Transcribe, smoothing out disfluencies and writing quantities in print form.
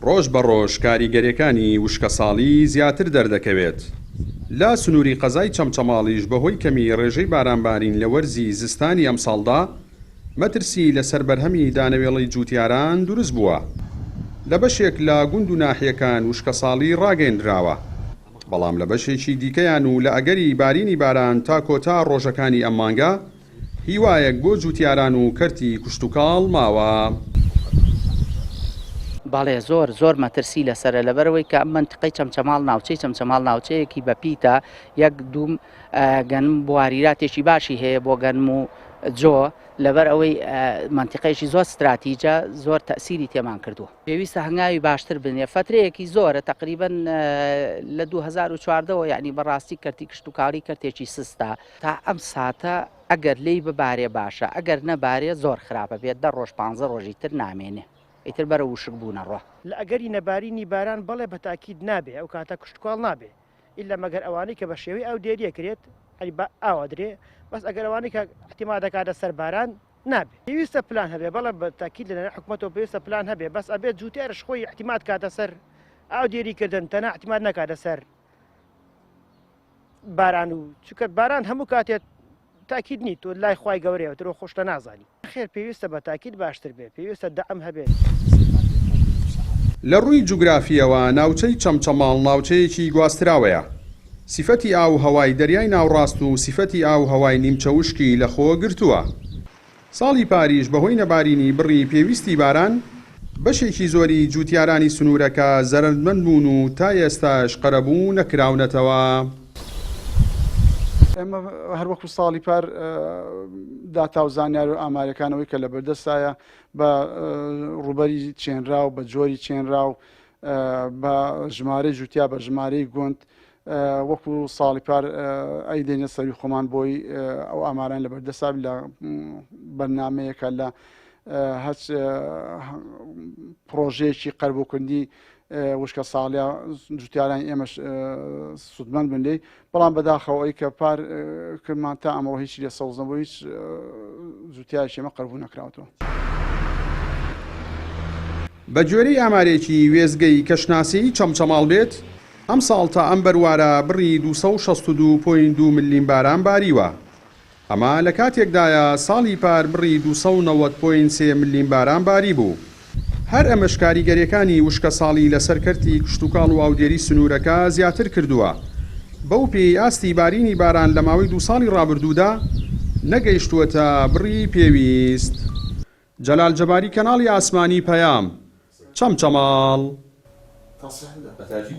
ڕۆژ بە ڕۆژ کاریگەریەکانی وشکەساڵی زیاتر دەردەکەوێت. لە سنووری قەزای چەمچەماڵیش بەهۆی کەمی ڕێژەی بارانبارین لە وەرزی زستانی ئەمساڵدا، مەترسی لەسەر بەرهەمی دانەوێڵەی جووتیاران دروست بووە. لە بەشێک لە گوند و ناحیەکان وشکەساڵی ڕاگەیەندراوە، بەڵام لە بەشێکی دیکەیان و لە ئەگەری بارینی باران تا کۆتا ڕۆژەکانی ئەم مانگە، هیوایەک بۆ جوتیاران و کەرتی کشتوکاڵ ماوە. بەڵێ زۆر زۆر مەترسی لەسەرە لەبەرئەوەی کە ئەم مەنتقەی چەمچەماڵ ناوچەی چەمچەماڵ ناوچەیەکی بەپیتە یەک دووم گەنم بواریراتێکی باشی هەیە بۆ گەنم و جۆ لەبەر ئەوەی مەنتیقەیەکی زۆر ستراتیجە زۆر تەسیری تێمان کردووە پێویستە هەنگاوی باشتر بنێ فترەیەکی زۆرە تقریبن لە 2014ەوە یعنی بەڕاستی کەرتی کشتتوکاڵی کەرتێکی سستە تا ئەم ساتە ئەگەر لێی ببارێ باشە ئەگەر نەبارێ زۆر خراپە بێت دە ڕۆژ پانزە ڕۆژی تر نامێنێ ئیتر بەرەو وشک بوون ئەڕوا. لە ئەگەری نەبارینی باران بەڵێ بە تاکید نابێ ئەو کاتە کشتوکاڵ نابێ ئیلا مەگەر ئەوانەی کە بە شێوەی ئاودێری ئەکرێت یانی بە ئاو ئەدرێ بەس ئەگەر ئەوانەی کە ئیعتیماد ئەکاتە سەر باران نابێ پێویستە پلان هەبێ بەڵێ بە تاکید لەلایەن حکومەتەوە پێویستە پلان هەبێ بەس ئەبێ جوتیارش خۆی ئیعتیماد کاتە سەر ئاودێری کردن تەنها ئیعتیماد نەکاتە سەر باران و چونکە باران هەموو کاتێت تاکید نی تۆ لای خوای گەورەیە ترۆ خۆشتە نازانی. نەخێر پێویستە بە تاکید باشتر بێ پێویستە دەعم هەبێت. لە ڕووی جوگرافییەوە ناوچەی چەمچەماڵ ناوچەیەکی گواستراوەیە. سیفەتی ئاو و هەوای دەریای ناوڕاست و سیفەتی ئاو و هەوای نیمچە وشکی لەخۆ گرتووە. ساڵی پاریش بەهۆی نەبارینی بڕی پێویستی باران، بەشێکی زۆری جووتیارانی سنوورەکە زەرەرمەند بوون و تا ئێستاش قەرەبوو نەکراونەتەوە. ئێمە هەر وەکو ساڵی پار داتا و زانیاری و ئامارەکان ئەوەی کە لەبەردەستایە بە ڕووبەری چێنراو بە جۆری چێنراو بە ژمارەی جوتیا بە ژمارەی گوند وەکو ساڵی پار ئەیدەینە سەروی خۆمان بۆی ئەو ئاماران لە بەردەسا لە بەرنمەیەکە لە هەچ پرۆژەیەکی قەربۆکردنی وشکە ساڵە جوتیارانی ئێمەش سوودمەند بن لێی بەڵام بەداخەوە ئەوی کە پار کردمان تا ئەمڕۆ هیچ لێ سەوز نەبوو هیچ جوتیارێکی ئێمە قەربوو نەکراوەتەوە. بە گوێرەی ئامارێکی وێستگەی کەشناسیی چەمچەماڵ بێت، ئەمساڵ تا ئەم بەروارە بڕی 262 point دوو ملیم باران باریوە. ئەمە لە کاتێکدایە ساڵی پار بڕی 290 point سێ ملیم باران باریبوو. هەر ئەمەش کاریگەرییەکانی وشکەساڵی لەسەر کەرتی کشتوکاڵ و ئاودێری سنوورەکە زیاتر کردووە، بەو پێیەی ئاستی بارینی باران لە ماوەی دوو ساڵی ڕابردوودا نەگەیشتووەتە بڕی پێویست. جەلال جەباری کەناڵی ئاسمانی پەیام، چەمچەماڵ.